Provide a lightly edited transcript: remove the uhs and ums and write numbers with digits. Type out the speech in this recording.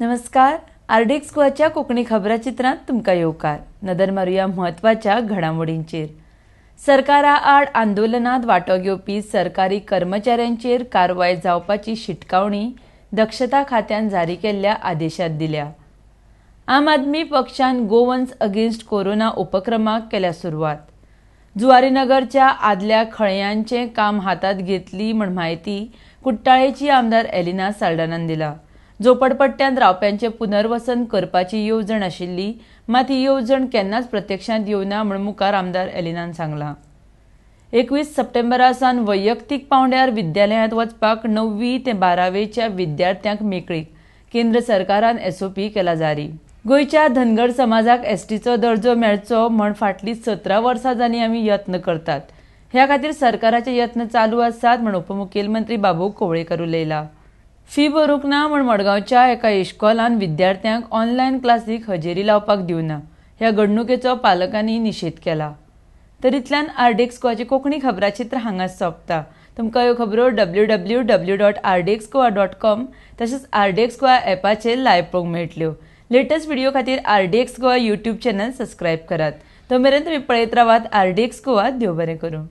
नमस्कार, आरडीएक्स गोवाच्या कोंकणी खबराचित्रांत तुमकां येवकार. नदर मारुया म्हत्वाच्या घडामोडींचेर. सरकारा आड आंदोलनात वांटो घेवपी सरकारी कर्मचाऱ्यांचेर कारवाय जावपाची शिटकावणी दक्षता खात्यान जारी केल्ल्या आदेशात दिल्या. आम आदमी पक्षान गोवन्स अगेन्स्ट कोरोना उपक्रमाक केल्या सुरवात. जुवारीनगरच्या आदल्या खळयांचें काम हातात घेतली म्हण म्हायती कुट्टाळेची आमदार एलिना साल्डानान दिला. झोपडपट्ट्यांत रावप्यांचें पुनर्वसन करपाची येवजण आशिल्ली, मात ही येवजण केन्नाच प्रत्यक्षांत येवना म्हूण मुखार आमदार एलिनान सांगलां. 21 सप्टेंबरा सावन वैयक्तीक पावंड्यार विद्यालयांत वचपाक 9वी ते 12वेच्या विद्यार्थ्यांक मेकळीक, केंद्र सरकारान एसओपी केला जारी. गोंयच्या धनगर समाजाक एसटीचो दर्जो मेळचो म्हण फाटलीं 17 वर्सां जालीं आमी यत्न करतात, ह्या खातीर सरकाराचे यत्न चालू आसात म्हूण उपमुखेलमंत्री बाबू कवळेकर उलयला. फी भरूंक ना म्हूण मडगांवच्या एका इश्कोलान विद्यार्थ्यांक ऑनलायन क्लासीक हजेरी लावपाक दिवना, ह्या घडणुकेचो पालकांनी निशेध केला. तर इतल्यान आरडीएक्स गोवाची कोंकणी खबराचित्र हांगाच सोंपता. तुमकां ह्यो खबरो www.rdxgoa.com तशेंच आरडीएक्स गोवा ॲपाचेर लायव्ह पळोवंक मेळटल्यो. लेटस्ट व्हिडिओ खातीर RDX Goa YouTube channel subscribe करात. तो मेरेन तुमी पळयत रावात आरडीएक्स गोवा. देव बरें करूं.